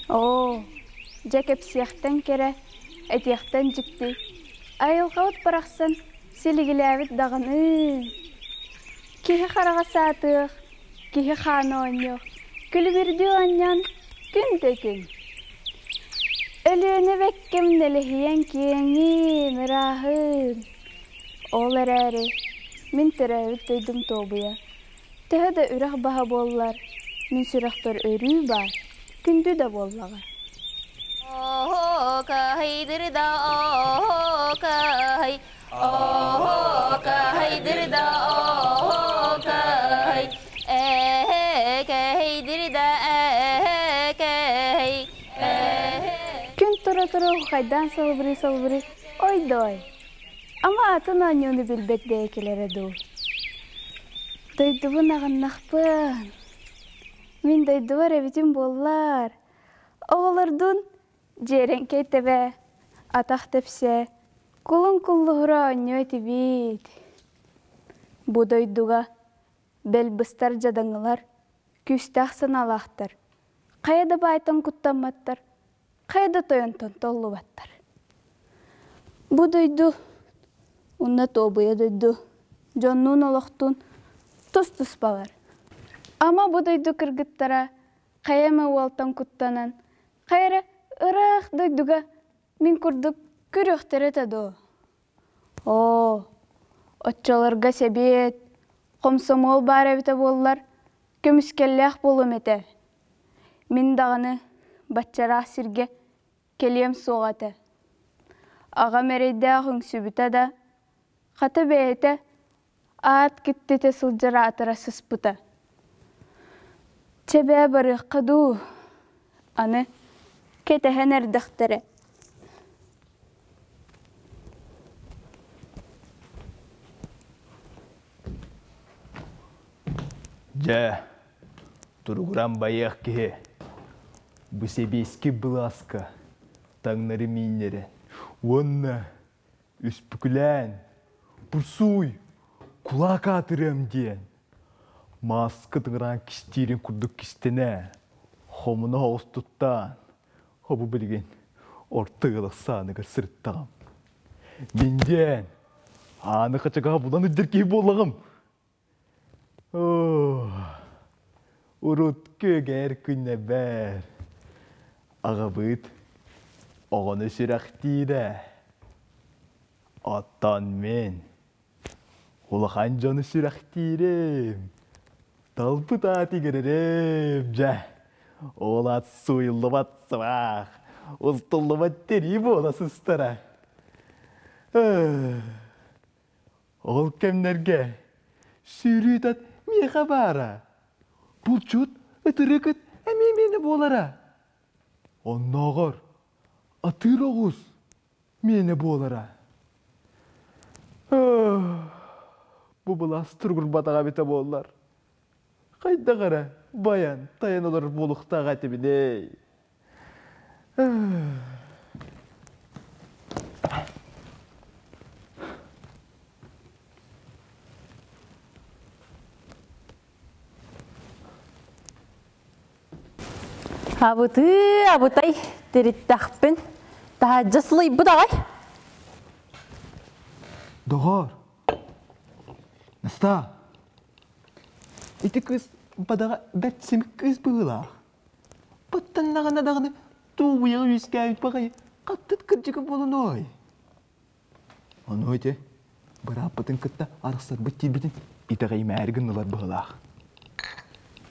Оо, дьэ кэпсиэхтэн кэрэ, этиэхтэн дьикти, айылҕабыт барахсан силигилээбит даҕаны. Киһи хараҕа саатыах, киһи хаана оонньуох, күлүмүрдүү оонньоон күн да күн. Өлүөнэ бэккэм нэлэһийэн киэҥин, ырааһын. Ол эрээри мин төрөөбүт дойдум Туобуйа Төһө да үрэх баһа буоллар, мин сүрэхпэр өрүү баар, күндү да буоллаҕа. Күн тура-тура ухайдаан салыбырыы-салыбырыы ой-дой, ама атын оонньууну билбэт бэйэкэлэрэ дуу? Дойдубун аҕыннахпын. Мин дойдубар эбитим буоллар. Оҕолордуун дьиэрэҥкэй тэбэ, атах тэпсэ, кулун куллуһура оонньуо этибит. Бу дойдуга бэл быстар дьадаҥылар, күүстээх санаалаахтар, хайа да баайтан куттамматтар, хайа да тойонтон толлубаттар. Бу дойду уонна Туобуйа дойду дьоннуун олохтуун тус-туспалар. Ама бу дойду кыргыттара хайа эмэ уолтан куттанан, хайа эрэ ыраах дойдуга мин курдук көрүөхтэрэ этэ дуо? Оо, оччолорго сэбиэт, хомсомуол баар эбитэ буоллар, көмүскэллээх буолуом этэ. Мин даҕаны баччараах сиргэ кэлиэм суоҕа этэ. Аҕам эрэйдээх үҥсүбүтэ да, хата бэйэтэ аат киттитэ сылдьар аатыра сыспыта. Чэ бээ барыахха дуу, аны кэтэһэн эрдэхтэрэ. Дьэ, туругуран байыах киһи, бу сэбиэскэй былааска таҥнары мииннэрэн уонна үспүкүлээн, пурсууй, кулаак аатырыам диэн, мааска тыҥыраан кистиирин курдук кистэнэ, хомуна оҕус туттаан, хобу билигин орто ыал ахсааныгар сырыттаҕым. Мин диэн, ааны хачагаһа булан илдьэр киһи буоллаҕым. Урут күөгэр күннэбэр аҕабыт оҕону сүрэхтиирэ. Оттон мин улахан дьону сүрэхтиирим. Талбыт аат иҥэрэрим дьэ. Ол аат сууйуллубат сыбаах, устуллубат тирии буола сыстара. Ол кэмнэргэ сүүрүү тат миэхэ баара. Булчут ытырык ыт эмиэ миэнэ буолара. Оннооҕор атыыр оҕус миэнэ буолара. Бу былаас туругурбатаҕа эбитэ буоллар, хайдах эрэ байан тайан олорор буолуохтаах этибиний. Абытыы, абытай, тириттэхпин, таһырдьа сылыйбыт аҕай. Доҕоор, Настаа, ити кыыс бадаҕа бэрт симик кыыс быһыылаах. Баттаннаҕына даҕаны туубуйаҕа үөскээбит баҕайы хаттыт кырдьыга буолунуой. Ону ити бырааппытын кытта арахсарбыт диирбитин итэҕэйимээри гыннылар быһыылаах.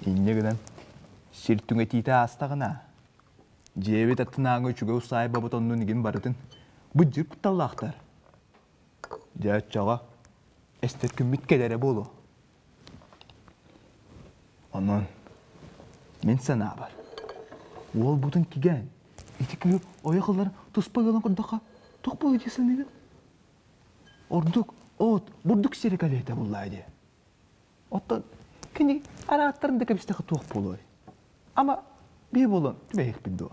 Инньэ гынан сир түҥэтиитэ аастаҕына, дьиэбит аттынааҥы үчүгэй усаайбабыт оннун игин барытын быдьыр кутталлаахтар. Дьэ оччоҕо эстэр күммүт кэлэрэ буолуо. Онон, мин санаабар, уолбутун кигэн, ити кыыл ойох ылар туспа ыалын көрдөххө, туох буолуо дии саныыгын? Ордук от, бурдук сири кэлиэтэ буллаа дии. Оттон кини арааттарын да кэбистэххэ туох буолуой? Ама бии буолан түбэһиэхпит дуо?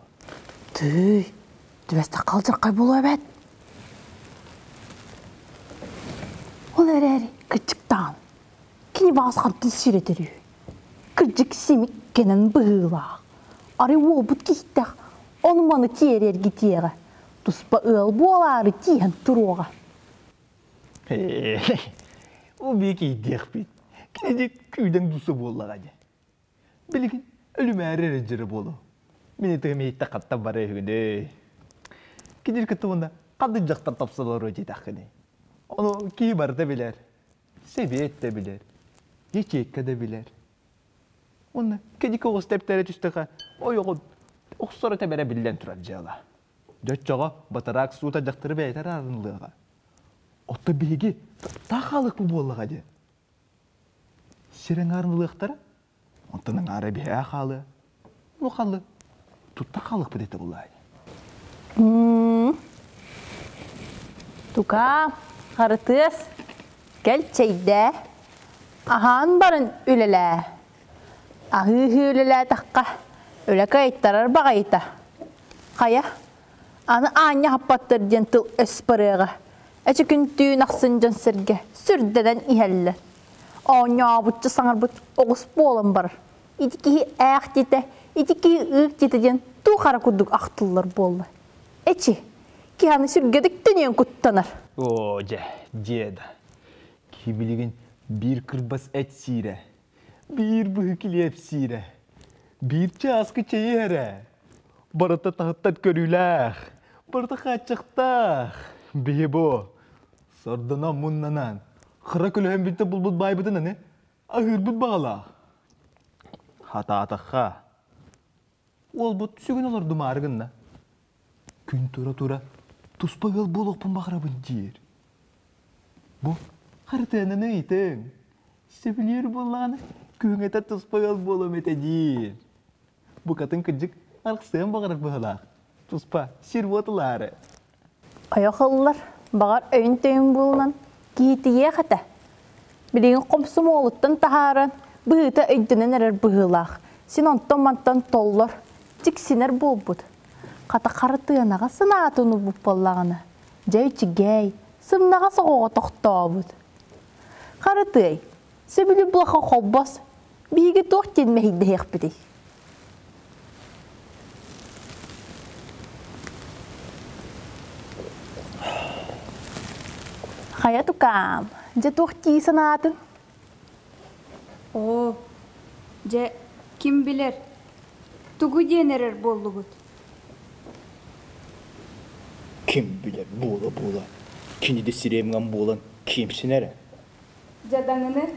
Тыый, түбэстэххэ алдьархай буолуо эбээт. Ол эрээри кыччыктаан, кини баҕас хантан сирэтэр үһү. Кырдьык симик кэнэн быһыылаах. Арай уолбут киһиттээх Ону-маны тиэрэ эргитиэҕэ, туспа ыал буолаары тииһэн туруоҕа. Ол биэки иитиэхпит. Кинини күүдэҥ дуса буоллаҕа дии. Билигин өлүмээри эрэ дьөрө буолуо. Мин ытыгым иһиттэ хаттан барыа үһүгүнүй. Кинини кытта уонна ханнык дьахтар тапсаларуо диэтэххиний. Ону киһи барыта билэр. Сэбиэт да билэр. Ячейка да билэр. Уонна кэдик оҕус тэптэрэ түстэхэ ойоҕун охсоро тэбэрэ биллэн турар дьыала. Дьоччоҕо батараак суута дьахтары бэйэтэ араарынылыаҕа. Оттон биһиги таах хаалыахпыт буоллаҕа дии. Сир аҥаарын ылыахтара, онтон аҥаара биһээ хаалыа. Ну халы, тутта хаалыахпыт этэ булаай. Тука, Харытыас, кэл чэйдээ. Аһаан баран үлэлээ. Аһыы-аһыы үлэлээтэххэ, үлэ кыайтарар баҕайыта. Хайа, аны аанньа аһаппаттар диэн тыл өс барыаҕа. Эчи күн-түүн ахсын дьон-сэргэ сүрдэнэн иһэллэр. Оонньообуччу саҥарбыт оҕус буолан барар. Ити киһи ээх диэтэ, ити киһи ыык диэтэ диэн туох ара курдук ахтыллар буолла. Эчи, киһи аны сүргэтик төнүйэн куттанар. Оо, дьэ, дьиэ да. Киһи билигин биир кырбас эт сиирэ, биир быһыы килиэп сиирэ, биир чааскы чэйи иһэрэ. Барыта таһыттан көрүүлээх, барыта хааччахтаах. Биһи бу сордонон муннанан, хара көлөһөн бүттэ булбут баайбытын аны аһыырбыт баҕалаах. Хатаатахха, уолбут сүгүн олордумаары гынна. Күн тура-тура туспа ыал буолуохпун баҕарабын диир. Бу харытыананы ыйытыҥ. Сөбүлүүр буоллаҕына, күһүҥҥэтэ туспа ыал буолуом этэ диир. Букатын кырдьык арахсыан баҕарар быһыылаах. Туспа сир-уот ылаары. Ойох ыллар, баҕар өйүн-төйүн булунан киһитийиэх этэ. Билигин хомсомуолуттан таһааран, быһыыта өйдөнөн эрэр быһыылаах. Син онтон-мантан толлор, дьиксинэр буолбут. Хата хара тыанаҕа санаатын уурбут буоллаҕына, дьэ үчүгэй, сымнаҕас оҕоҕо тохтообут. Хара тыай, сөбүлүү булаха холбос, биһиги туох диэн мэһэйдэһиэхпитий? Хайа тукаам, дьэ туох дии санаатын? Оо, дьэ, ким билэр, тугу диэн эрэр буоллугут? Ким билэр буола-буола, кини да сирэйимҥэн буолан киимсинэрэ. Дьадаҥыны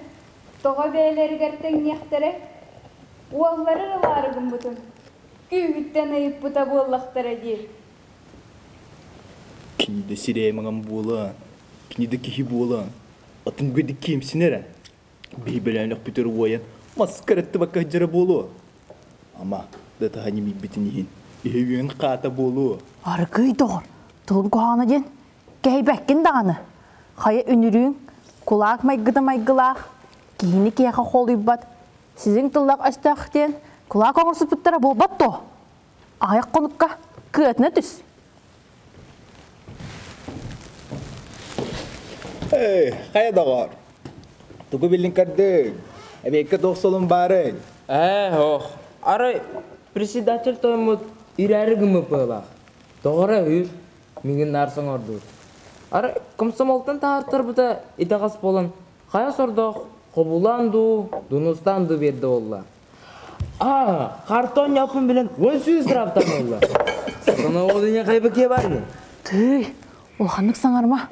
тоҕо бэйэлэригэр тэҥниэхтэрэй? Уоллары ылаары гыммытын күүһүттэн ыйыппыта буоллахтара дии. Кини да сирэйэ маҥан буолан, кини да киһи буолан, атын үгэдик киимсинэрэ. Биһи бөлөөнөхпүтүгэр уойан маскараттыбакка сылдьара буолуо. Ама да таһа ньимийбитин иһин, иһэ үөн хаата буолуо. Аргыый доҕор, тылын куһаҕана диэн кэһэйбэккин даҕаны. Хайа үнүрүүн, кулаак майгыта майгылаах, киһини киһиэхэ холуйбат, сизиҥ тыллаах өстөөх диэн кулаак оҥорсуппуттара буолбат дуо? Аҕыйах хонукка кыатына түс. Эй, хайа доҕор? Тугу биллин көрдүҥ? Эбиэккэ туох солун баарый? Ээ, ох, арай председатель тойоммут ирээри гыммыт быһыылаах. Тоҕо эрэ үһүс, миигин наар саҥардыыр. Арай комсомолтан таһаартарбыта итэҕэс буолан, хайа сордоох хобулаан дуу, дунустаан дуу биэрдэ буолла. Аа, картон ньаппын билэн 100 грамм буолла. Сатана оҕо хайбы киэ бар Тыый, улаханнык саҥарма.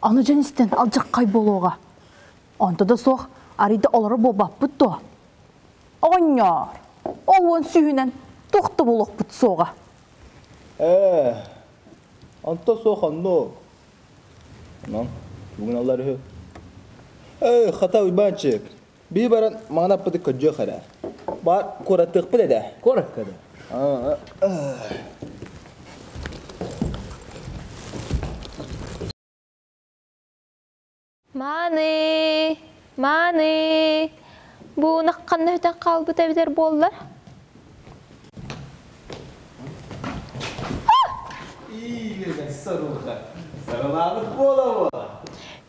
Аны дьон истэн алдьархай буолуоҕа. Онто да суох арыйда олоро буолбаппыт дуо? Оҕонньоор, ол уон сүүһүнэн туох да буолуохпут суоҕа. Ээ, онто суох оннук. Онон, бүгүн аллар үһү. Эй, хата Уйбаанчык, бии баран маҥан аппыты көрдүөх эрэ. Баар куораттыахпыт этэ. Куоракка да. Мааны, мааны, бу ханна өтөн хаалбыт эбитэр буоллар? Иигэн сарылха. Сарылаабыт буола-буола.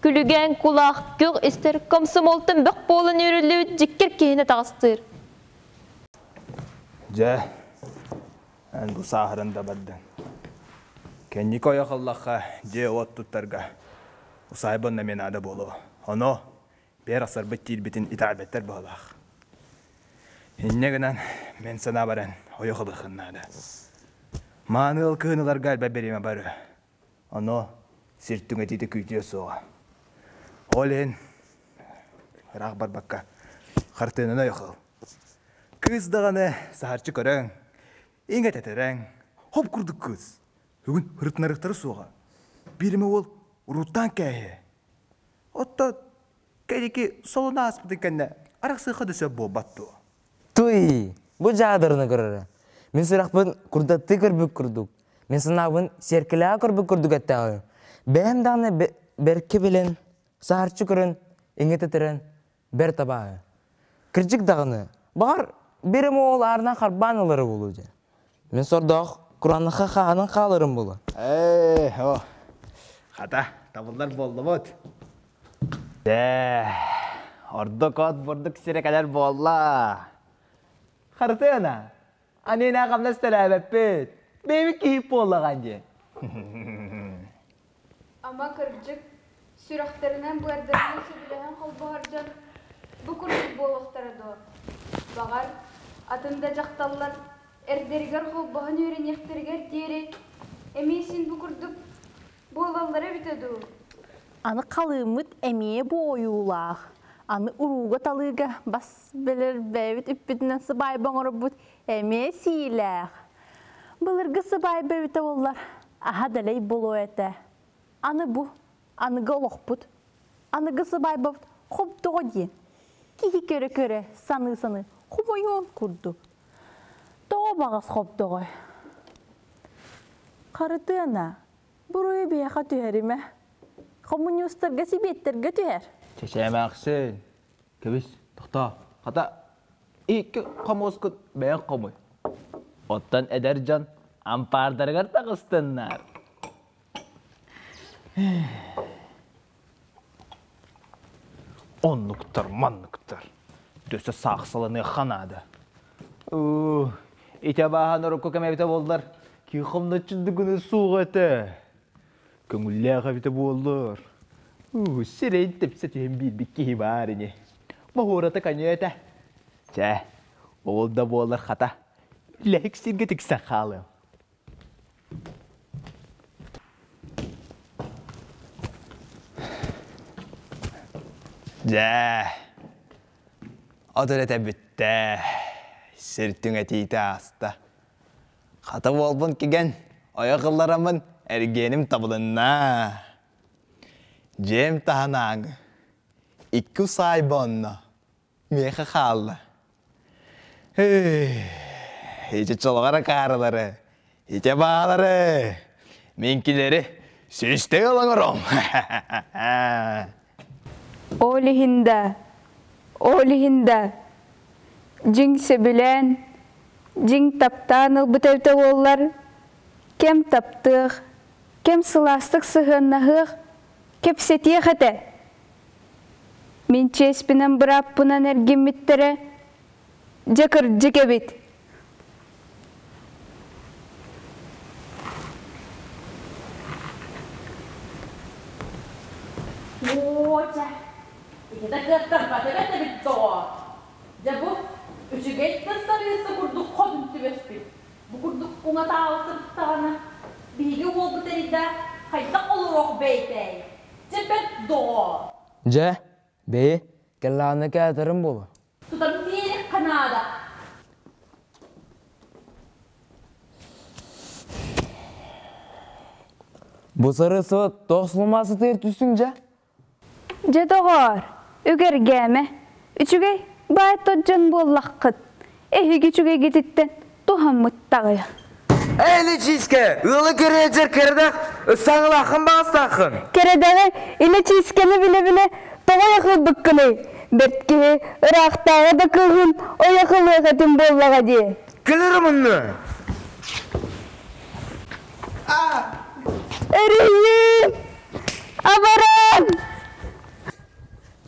Күлүгэн кулаах күөх истэр комсомолтон бөх буолан үүрүллүбүт дьиккэр киһини таҕыстыыр. Дьэ, Эн бу сааһыран да бардыҥ. Кэнники ойох ыллахха, дьиэ-уот туттарга усаайбан эмиэ наада буолуо. Ону биэр асарбыт киирбитин итэҕэйбэттэр быһыылаах. Инньэ гынан, мин санаабар эн ойох ылыаххын наада. Мааны ыал кыһын ыларга элбэх бириэмэ барыа. Ону сир түҥэтиитэ күүтүө суоҕа. Ол иһин ыраах барбакка хартыынаны ойох ыл. Кыыс даҕаны саһарчы көрөҥ, иҥэтэтирэҥ, хоп курдук кыыс. Бүгүн ырытынарыктара суоҕа. Биир эмэ уол уруттаан кээһиэ. Оттон кэнники солоно ааспытын кэннэ арахсыахха да сөп буолбат дуо? Туй, бу дьаадырына көрөрө. Мин сүрэхпин курдаттыы көрбүт курдук. Мин санаабын сиэркилэҕэ көрбүт курдук эттэҕим. Бэйэм даҕаны бэркэ билэн, саһарчы көрөн, иҥэтэтирэн, бэрт абааһы. Кырдьык даҕаны, баҕар, биир эмэ уол аарынан харбаан ылара буолуо дьэ. Мин сордоох кураанахха хаанын хааларым буолуо. Ээ, о, хата, табыллар буоллубут. Ээ, ордук от бурдук сирэ кэлэр буолла. Хартыана, анина хамнас төлөөбөппүт. Бэйэбит киһи буоллаҕа диэн. Ама кырдьык, сүрэхтэринэн-быардарынан сөбүлэһэн холбоһор дьон бу курдук буолуохтара дуо? Баҕар, атын да дьахталлар эрдэригэр холбоһон үөрэниэхтэригэр диэри эмиэ син бу курдук буолаллара эбитэ дуу? Аны халыыммыт эмиэ буойуулаах. Аны урууга-талыыга бас билэр бэйэбит үппүтүнэн сыбаайба оҥорбут эмиэ сиилээх. Былыргы сыбаайба эбитэ буоллар, аһа дэлэй буолуо этэ. Аны бу, аныгы олохпут, аныгы сыбаайбабыт хобдоҕо диэн. Киһи көрө-көрө, саныы-саныы хомойуон курдук. Тоҕо баҕас хобдоҕой? Харытыана, буруйу биһиэхэ түһэримэ. Хомуньуустарга сибиэттэргэ түһэр. Чэчээмэхсин, кэбис, тохтоо. Хата, икки хомуускут бэйэҥ хомуй. Оттон эдэр дьон ампаардарыгар таҕыстыннар. Оннуктар, манныктар. Дөссө саахсаланыахха наада. Уу, ити абааһан урукку кэм эбитэ буоллар, киһи хомноччундугуну суох этэ. Көҥүллээх эбитэ буоллар. Уу, сирэйин тэпсэ түһэн биэрбит киһи баар ини. Моһуората конья этэ. Чэ, ол да буоллар хата, үлэһик сиргэ тиксэн хаалыам. Дьэ, от үлэтэ бүттэ, сир түҥэтиитэ ааста. Хата буолбун кигэн, ойох ыллараммын эргиэним табылынна. Дьиэм таһынааҥы, икки усаайба онно, миэхэ хаалла. Ити чолоҕор акаарылары, ити баалары, минкилэри сүүстэ ылаҥыром. Ол иһин да, ол иһин да, дьиҥ сөбүлээн, дьиҥ таптаан ылбыт эбитэ буоллар, кэм таптыах, кэм сылаастык сыһыаннаһыах, кэпсэтиэх этэ. Мин чиэспинэн бырааппынан эргиммиттэрэ, дьэ кырдьык эбит. Уоча, ити да кыаттарбат эбит эбит доҕоор. Дьэ бу үчүгэй тырсарыыса курдук хотун түбэспит. Бу курдук уҥа-таала сырыттаҕына, биһиги уолбут эрийдээх хайдах олоруох бэйтэй? Дьэ бэрт доҕоор. Дьэ, бэйи, кэллэҕинэ кээтэрим буолуо. Тутан биэриэххэ наада. Бу сырыы туох сулумаа сытыйар түстүҥ дьэ? Дьэ доҕоор, үгэргээмэ, үчүгэй баай тот дьон буоллаххыт, эһиги үчүгэйгититтэн туһаммыттаҕыйа. Эй, Личиискэ, ыалы кэриэдьэр кэрэдэх, ыксааҥылааххын баҕастааххын. Кэрэдэҕи Илэчиискэни билэ-билэ тоҕо ойох ылбыккыный? Бэрт киһи ыраахтааҕы да кыыһын ойох ылыах этим буоллаҕа дии. Кэлэрим онно. Эрийиин! Абаран!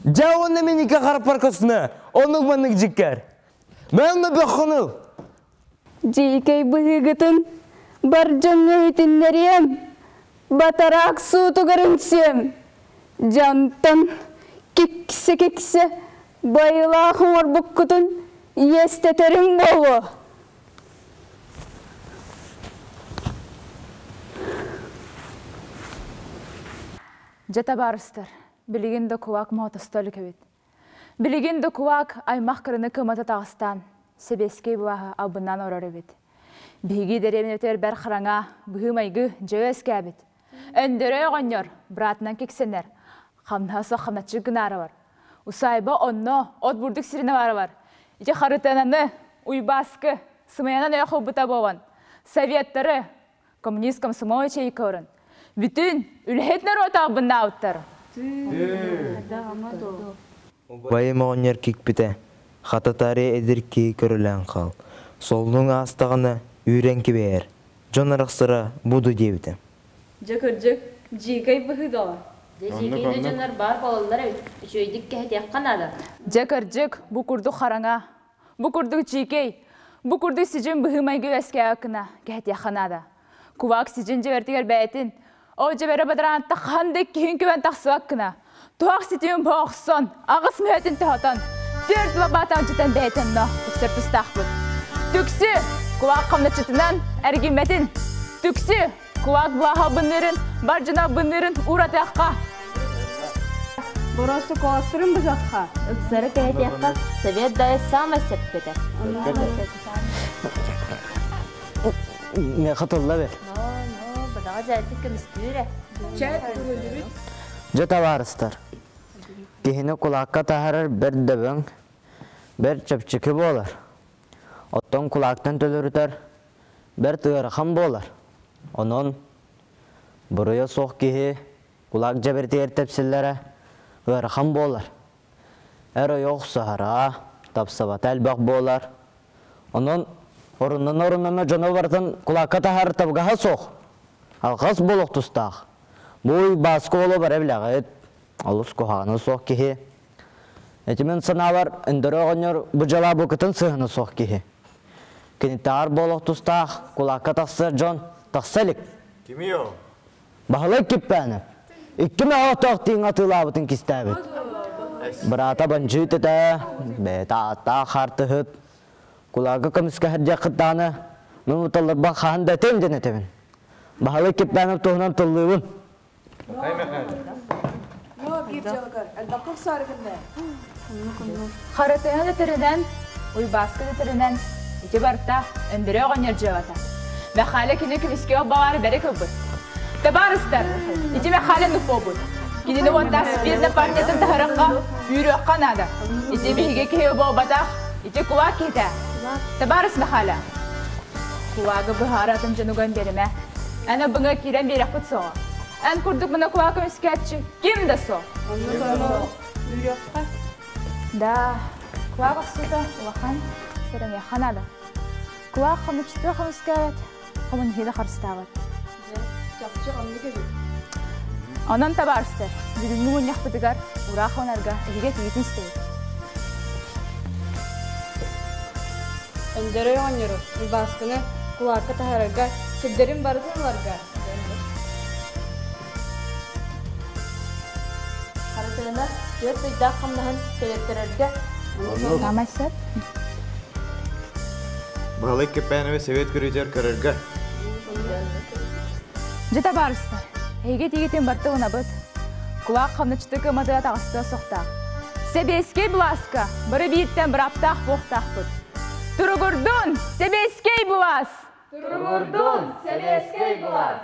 Дьэ уонна мин икки харпар көстүнэ, оннук маннык дьиккэр. Мэлмэ бөххүн ыл. Дьиикэй быһыыгытын бар дьоҥҥо иһитиннэриэм, батараак суутугар үҥсүөм. Дьонтон киксэ-киксэ байылаах оҥорбуккутун иэстэтэрим буолуо. Дьэ табаарыстар, билигин да кулак моотосто илик эбит. Билигин да кулак аймах кыраны кымата таҕыстаан, сэбиэскэй былааһы албыннаан орор эбит. Биһиги дэриэбинэбитигэр бэр хараҥа, быһыы-майгы дьэ үөскээбит. Өндөрөй оҕонньор быраатынан киксэнэр, хамнаһа суох хамначчы гынаары бар. Усаайба онно от бурдук сиринэ баара бар. Ити Харытыананы, Уйбааскы, сымыйанан өйөх ылбыта буолан, советтары, коммунист комсомол ячейкаларын, бүтүн үлэһит норуот албыннаабыттар. Убайым оҕонньор кикпитэ, хататаары эдэр киһи көрүлээн хаал, солунуҥ аастаҕына үүрэн кэбиһэр, дьон арахсара буду диэбитэ. Дьэ кырдьык, дьиикэй быһыы доҕор. Дьэ дьиикэй да дьоннор баар буолаллар эбит, үчүгэйдик кэһэтиэххэ наада. Дьэ кырдьык, бу курдук хараҥа, бу курдук дьиикэй, бу курдук сидьин быһыы-майгы үөскээҕэ гына кэһэтиэххэ наада. Кубаак сидьин дьэбэртигэр бэйэтин, ол дьэбэрэ бадараанта хаһан да иккиһин күбэн тахсыбат гына, туһах ситимин боохсон, аҕыс мүһэтин тоһотон, түөрт лабаатаан чытан бэйэтин онно тупсар тустаахпыт. Түксү, кулаак хамначчытынан эргиммэтин. Түксү, кулаак былааһа быннырын, бар дьоно быннырын ууратыахха. Боросту колостырын бызахха. Ыксары кэһэтиэххэ, совет дайа саамай сөпкөтө. Миэхэ тылла бэр. Но, бадаҕа дьээтик көмүскүүрэ. Дьэ табаарыстар, киһини кулаакка таһаарар бэрт дөбөҥ, бэрт чэпчэки буолар. Оттон кулаактан төлөрүтэр бэрт ыарахан буолар. Онон буруйа суох киһи кулаак дьэбэртигэр тэпсиллэрэ ыарахан буолар. Эр-ойох саһара, тапсабата элбэх буолар. Онон оруннана-оруннана дьоно барытын кулаакка таһаар табыгаһа суох. Алҕас буолуох тустаах. Бу Бааска уолу бары билэҕит. Олус куһаҕана суох киһи. Ити мин санаабар, Өндөрө оҕонньор бу дьалаа букатын сыһыана суох киһи. Киниттээҕэр буолуох тустаах кулаакка тахсар дьон тахса илик. Кимий ол? Баһылай Киппээнэп. Икки мөһөөхтөөх тииҥ атыылаабытын кистээбит. Быраата бандьыыт этэ, бэйэтэ ааттаах хаартыһыт. Кулаага көмүскэһэр диэххит даҕаны, мин уталларбар хаһан да этиэм диэн этэбин. Баһылай Киппээнэп туһунан тыллыыбын. Харатыһан этэринэн, Уйбааскын этэринэн, ити барта Өндөрө оҕонньор дьыалата. Мэхээлэ кини көмүскүөх баҕары бэрик ылбыт. Табаарыстар, ити Мэхээлэ нуппуобут. Кинини уонтаас спирт напарнятын таһарахха, үүрүөххэ наада. Ити биһиги киһи буолбатах, ити кулаак киһитэ. Табаарыс Мэхээлэ, кулаагы быһаара атын дьонуган биэримэ. Эн абыҥа киирэн биэрэхпит суоҕа. Эн курдук мына кулаак көмүскээччи ким да суох. Да, кулаак охсуута улахан, сэрэниэххэ наада. Кулаак хомуччутура хомускээбэт, хомуньуһу да харыстаабат. Чахчы оннук эбит. Онон табаарыстар, бүгүҥҥү мунньахпытыгар ураах хонарга эһиги этиигитин истэбит. Өндөрөй оҕонньору, Уйбааскыны кулаакка таһаарарга, сирдэрин барытын ыларга. Харатыына түөрт ыйдаах хамнаһын төлөттөрөргө Саамай сөп. Баһылай Кэппээновы совет көрүтэр көрөргө. Дьэ табаарыстар, эһиги этиигитин барыта ылынабыт. Кулаак хамначчыты кыаматыга таҕыстыа суохтаах. Сэбиэскэй былааска бары бииртэн бырааптаах буохтаахпыт. Туругурдун, сэбиэскэй былаас! Туругурдун, сэбиэскэй былаас!